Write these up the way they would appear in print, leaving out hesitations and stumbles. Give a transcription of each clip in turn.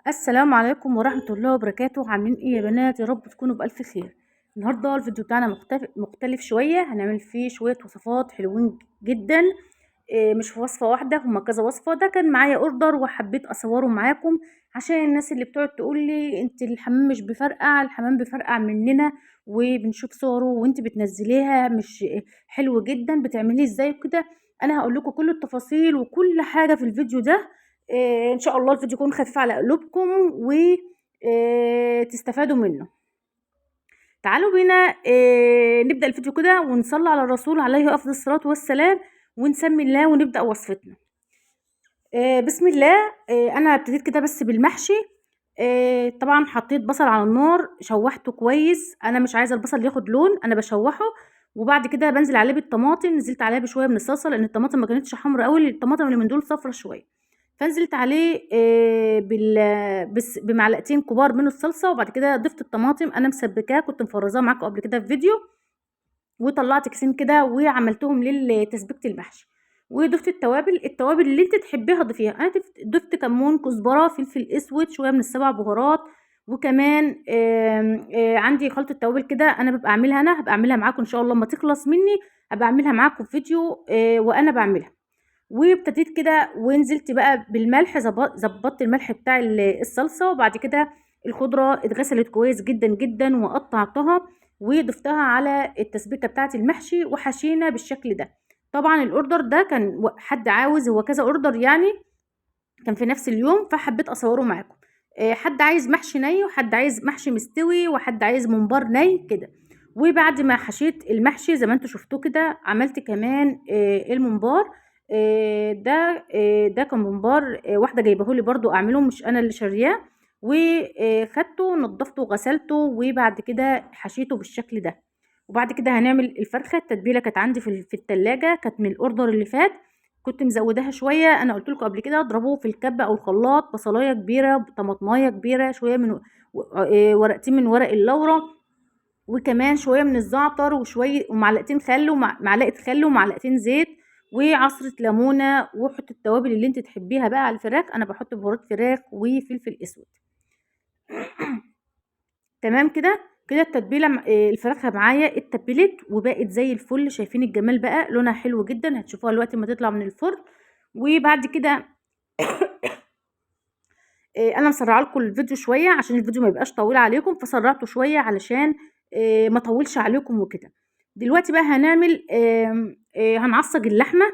السلام عليكم ورحمة الله وبركاته. عاملين ايه يا بنات؟ يا رب تكونوا بألف خير. النهاردة الفيديو بتاعنا مختلف شوية، هنعمل فيه شوية وصفات حلوين جدا، مش وصفة واحدة، هما كذا وصفة. ده كان معايا order وحبيت اصوره معاكم عشان الناس اللي بتقعد تقول لي انت الحمام مش بفرقع، الحمام بفرقع مننا وبنشوف صوره وانت بتنزليها مش حلو جدا، بتعمليه ازاي وكده. انا هقول لكم كل التفاصيل وكل حاجة في الفيديو ده. ان شاء الله الفيديو يكون خفيف على قلوبكم وتستفادوا منه. تعالوا بينا نبدأ الفيديو كده ونصلي على الرسول عليه افضل الصلاة والسلام ونسمي الله ونبدأ وصفتنا. بسم الله. انا ابتديت كده بس بالمحشي. طبعا حطيت بصل على النار، شوحته كويس، انا مش عايزه البصل ياخد لون، انا بشوحه وبعد كده بنزل عليه بالطماطم. نزلت عليه بشوية من الصلصه لان الطماطم ما كانتش حمرا قوي، الطماطم اللي من دول صفرا شوية، فنزلت عليه بمعلقتين كبار من الصلصه. وبعد كده ضفت الطماطم، انا مسبكاه كنت مفرزاه معاكم قبل كده في فيديو، وطلعت كيسين كده وعملتهم لتسبيكه المحشي. وضفت التوابل، التوابل اللي انت تحبيها ضيفيها. انا ضفت كمون، كزبره، فلفل اسود، شوية من السبع بهارات، وكمان آم، آم، عندي خلطه توابل كده انا ببقى اعملها، انا هبقى اعملها معاكم ان شاء الله لما تخلص مني هبقى اعملها معاكم في فيديو وانا بعملها. وابتديت كده ونزلت بقى بالملح، ظبطت الملح بتاع الصلصه. وبعد كده الخضرة اتغسلت كويس جدا جدا وقطعتها وضفتها على التسبيكه بتاعه المحشي وحشينا بالشكل ده. طبعا ال order ده كان حد عاوز، هو كذا order يعني، كان في نفس اليوم، فحبيت اصوره معاكم. حد عايز محشي ني، وحد عايز محشي مستوي، وحد عايز ممبار ني كده. وبعد ما حشيت المحشي زي ما انتوا شفتوه كده، عملت كمان الممبار. ده كان ممبار، واحدة جايبهولي برضو اعمله، مش انا اللي شارياه. وخدته نضفته وغسلته وبعد كده حشيته بالشكل ده. وبعد كده هنعمل الفرخه. التتبيله كانت عندي في التلاجة، كانت من ال order اللي فات، كنت مزوداها شوية. انا قلت لكم قبل كده اضربوه في الكبه او الخلاط، بصلايه كبيرة، طماطمايه كبيرة، شوية من ورقتين من ورق اللورا، وكمان شوية من الزعتر، وشوية ومعلقتين خل، ومعلقة خل ومعلقتين زيت، وعصره ليمونه. وحط التوابل اللي انت تحبيها بقى على الفراخ، انا بحط بهارات فراخ وفلفل اسود. تمام كده. كده التتبيله الفراخه معايا اتبلت وبقت زي الفل، شايفين الجمال بقى، لونها حلو جدا، هتشوفوها دلوقتي ما تطلع من الفرن. وبعد كده انا مسرعة لكم الفيديو شوية عشان الفيديو ما يبقاش طويل عليكم، فسرعته شوية علشان ما اطولش عليكم وكده. دلوقتي بقى هنعمل هنعصج اللحمة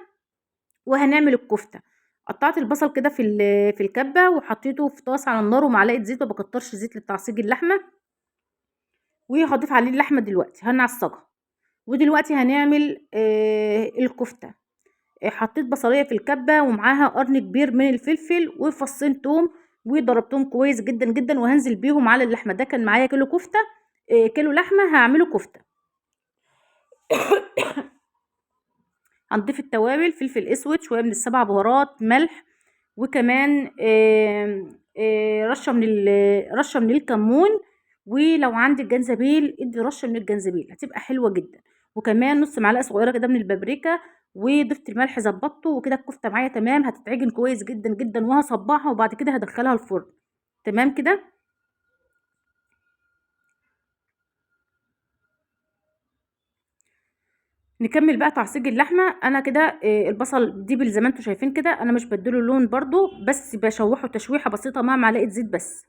وهنعمل الكفتة. قطعت البصل كده في الكبه وحطيته في طاسه على النار ومعلقة زيت، ما بكترش زيت لتعصيج اللحمة. وهضيف عليه اللحمة دلوقتي هنعصجها. ودلوقتي هنعمل الكفتة. حطيت بصليه في الكبه ومعاها قرن كبير من الفلفل وفصين توم، وضربتهم كويس جدا جدا، وهنزل بيهم على اللحمة. ده كان معايا كيلو كفته، كيلو لحمه هعمله كفته. هنضيف التوابل، فلفل اسود، شوية من السبع بهارات، ملح، وكمان رشه من الكمون، ولو عندك جنزبيل ادي رشه من الجنزبيل هتبقى حلوة جدا، وكمان نص معلقه صغيرة كده من البابريكا. وضفت الملح ظبطته وكده. الكفتة معايا تمام، هتتعجن كويس جدا جدا، وهصبعها وبعد كده هدخلها الفرن. تمام كده. نكمل بقى تعصيج اللحمة. انا كده البصل دبل زي ما انتم شايفين كده، انا مش بديله اللون برضو، بس بشوحه تشويحه بسيطة مع معلقه زيت بس،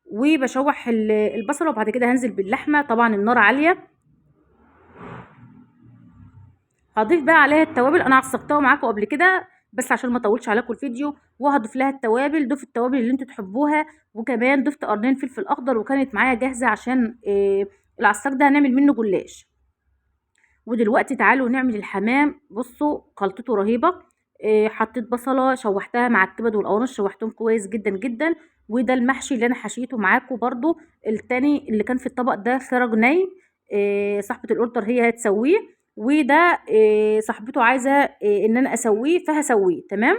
وبشوح البصله. وبعد كده هنزل باللحمه، طبعا النار عالية. هضيف بقى عليها التوابل، انا عصقتها معاكم قبل كده بس عشان ما اطولش عليكم الفيديو. وهضيف لها التوابل، ضيف التوابل اللي انتوا تحبوها، وكمان ضفت قرنين فلفل اخضر وكانت معايا جاهزة عشان العصاج ده هنعمل منه جلاش. ودلوقتي تعالوا نعمل الحمام. بصوا خلطته رهيبة. حطيت بصله شوحتها مع الكبد والقوانص، شوحتهم كويس جدا جدا. وده المحشي اللي انا حشيته معاكم برضو، التاني اللي كان في الطبق ده خرج ني، صاحبه ال order هي هتسويه، وده صاحبته عايزه ان انا اسويه فهسويه. تمام.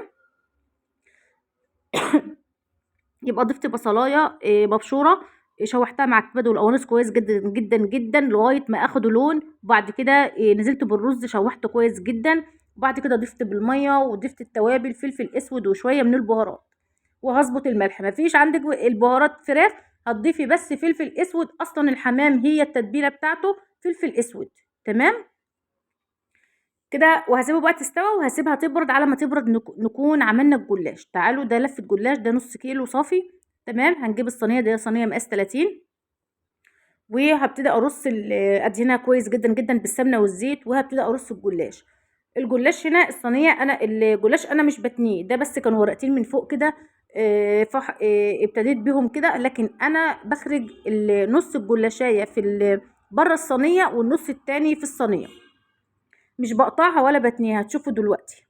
يبقى ضفت بصلايه مبشوره، شوحتها مع الكبد والقوانص كويس جدا جدا جدا لغاية ما اخدوا لون. وبعد كده نزلت بالرز شوحته كويس جدا، وبعد كده ضفت بالمية وضفت التوابل، فلفل اسود وشوية من البهارات. وهظبط الملح. مفيش عندك البهارات فراخ هتضيفي بس فلفل اسود، اصلا الحمام هي التتبيله بتاعته فلفل اسود. تمام كده. وهسيبه بقى تستوى وهسيبها تبرد. على ما تبرد نكون عملنا الجلاش. تعالوا ده لفه جلاش، ده نص كيلو صافي. تمام. هنجيب الصينية دي، صينية مقاس 30، وهبتدي ارص ادهنها كويس جدا جدا بالسمنه والزيت، وهبتدي ارص الجلاش. الجلاش هنا الصينية، انا الجلاش انا مش بتنيه، ده بس كانوا ورقتين من فوق كده، ابتديت بيهم كده، لكن انا بخرج نص الجلاشايه في بره الصينية والنص التاني في الصينية، مش بقطعها ولا بتنيها. هتشوفوا دلوقتي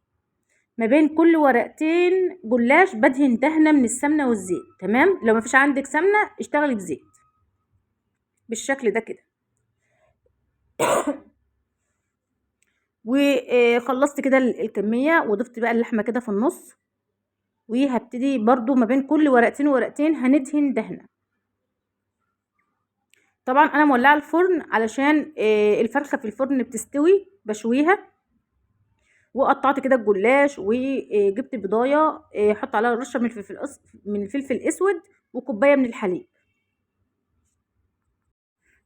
ما بين كل ورقتين جلاش بدهن دهنه من السمنة والزيت. تمام. لو مفيش عندك سمنه اشتغلي بزيت بالشكل ده كده. وخلصت كده الكمية، وضفت بقى اللحمة كده في النص، وهبتدي برضو ما بين كل ورقتين وورقتين هندهن دهنه. طبعا انا مولعه الفرن علشان الفرخه في الفرن بتستوي، بشويها. وقطعت كده الجلاش، وجبت بضايه حط عليها رشه من الفلفل الاسود وكوبايه من الحليب.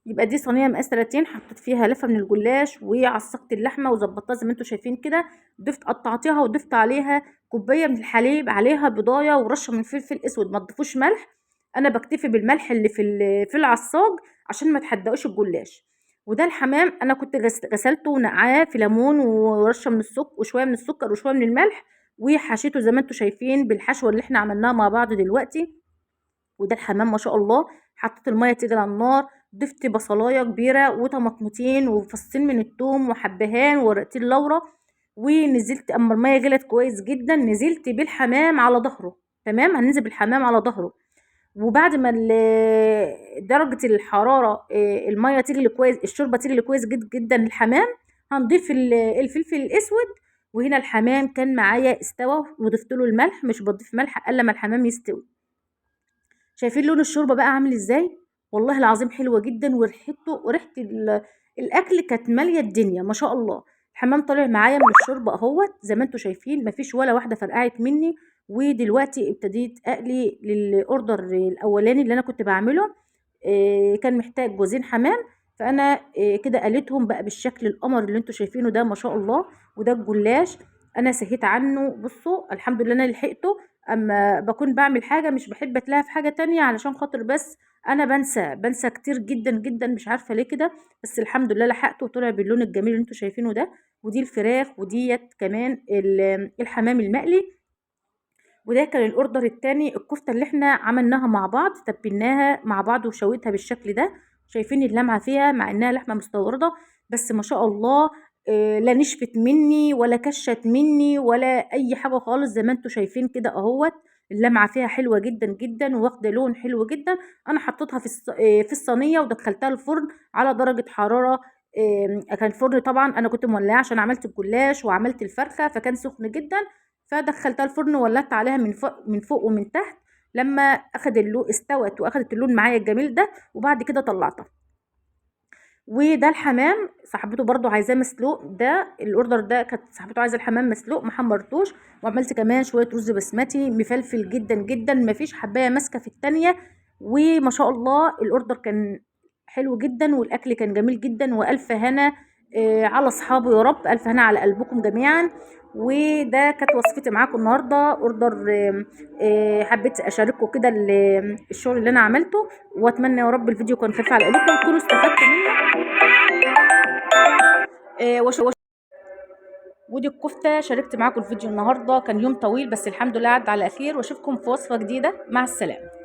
يبقى دي صينية مقاس 30، حطيت فيها لفه من الجلاش وعصقت اللحمة وظبطتها زي ما انتم شايفين كده. ضفت قطعتها وضفت عليها كوباية من الحليب، عليها بضايه ورشه من فلفل اسود. ما تضيفوش ملح، انا بكتفي بالملح اللي في العصاج عشان ما تحدقوش الجلاش. وده الحمام انا كنت غسلته ونقعاه في ليمون ورشه من السكر وشوية من السكر وشوية من الملح، وحشيته زي ما انتم شايفين بالحشوه اللي احنا عملناها مع بعض دلوقتي. وده الحمام ما شاء الله. حطيت المية تغلي على النار، ضفت بصلايه كبيرة وطماطمتين وفصين من الثوم وحبهان وورقتين لورا، ونزلت اما المية غلت كويس جدا نزلت بالحمام على ظهره. تمام. هننزل بالحمام على ظهره، وبعد ما درجه الحرارة المية تغلي كويس، الشوربة تغلي كويس جدا جدا الحمام هنضيف الفلفل الاسود. وهنا الحمام كان معايا استوى وضفت له الملح، مش بضيف ملح الا ما الحمام يستوي. شايفين لون الشوربة بقى عامل ازاي؟ والله العظيم حلوة جدا، وريحته وريحه الاكل كانت ماليه الدنيا ما شاء الله. الحمام طالع معايا من الشوربة اهوت زي ما انتم شايفين، مفيش ولا واحدة فرقعت مني. ودلوقتي ابتديت اقلي لل order الاولاني اللي انا كنت بعمله، كان محتاج جوزين حمام، فانا كده قليتهم بقى بالشكل القمر اللي انتم شايفينه ده ما شاء الله. وده الجلاش انا سهيت عنه، بصوا الحمد لله انا لحقته. اما بكون بعمل حاجة مش بحب اتلاها في حاجة تانية علشان خاطر بس انا بنسى كتير جدا جدا، مش عارفه ليه كده، بس الحمد لله لحقته وطلع باللون الجميل اللي انتم شايفينه ده. ودي الفراخ، وديت كمان الحمام المقلي. وده كان ال order التاني، الكفتة اللي احنا عملناها مع بعض، تبلناها مع بعض وشويتها بالشكل ده. شايفين اللمعة فيها مع انها لحمه مستورده، بس ما شاء الله لا نشفت مني ولا كشت مني ولا اي حاجة خالص، زي ما انتم شايفين كده اهوت. اللمعة فيها حلوة جدا جدا وواخده لون حلو جدا. انا حطيتها في الصينية ودخلتها الفرن على درجه حرارة، كان الفرن طبعا انا كنت مولعاه عشان عملت الجلاش وعملت الفرخه، فكان سخن جدا، فدخلتها الفرن وولعت عليها من فوق ومن تحت لما اخد اللون، استوت واخدت اللون معايا الجميل ده، وبعد كده طلعتها. وده الحمام صاحبته برضو عايزاه مسلوق، ده ال order ده كانت صاحبته عايزه الحمام مسلوق ما حمرتوش. وعملت كمان شوية رز بسمتي مفلفل جدا جدا، مفيش حبايه ماسكه في التانية. وما شاء الله ال order كان حلو جدا والاكل كان جميل جدا، والف هنا على اصحابه يا رب، الف هنا على قلبكم جميعا. وده كانت وصفتي معاكم النهارده، order حبيت اشارككم كده الشغل اللي انا عملته، واتمنى يا رب الفيديو كان خفيف على قلوبكم وتكونوا استفدتوا منه. ودي الكفتة شاركت معاكم الفيديو النهارده، كان يوم طويل بس الحمد لله عدى على خير، واشوفكم في وصفه جديدة. مع السلامة.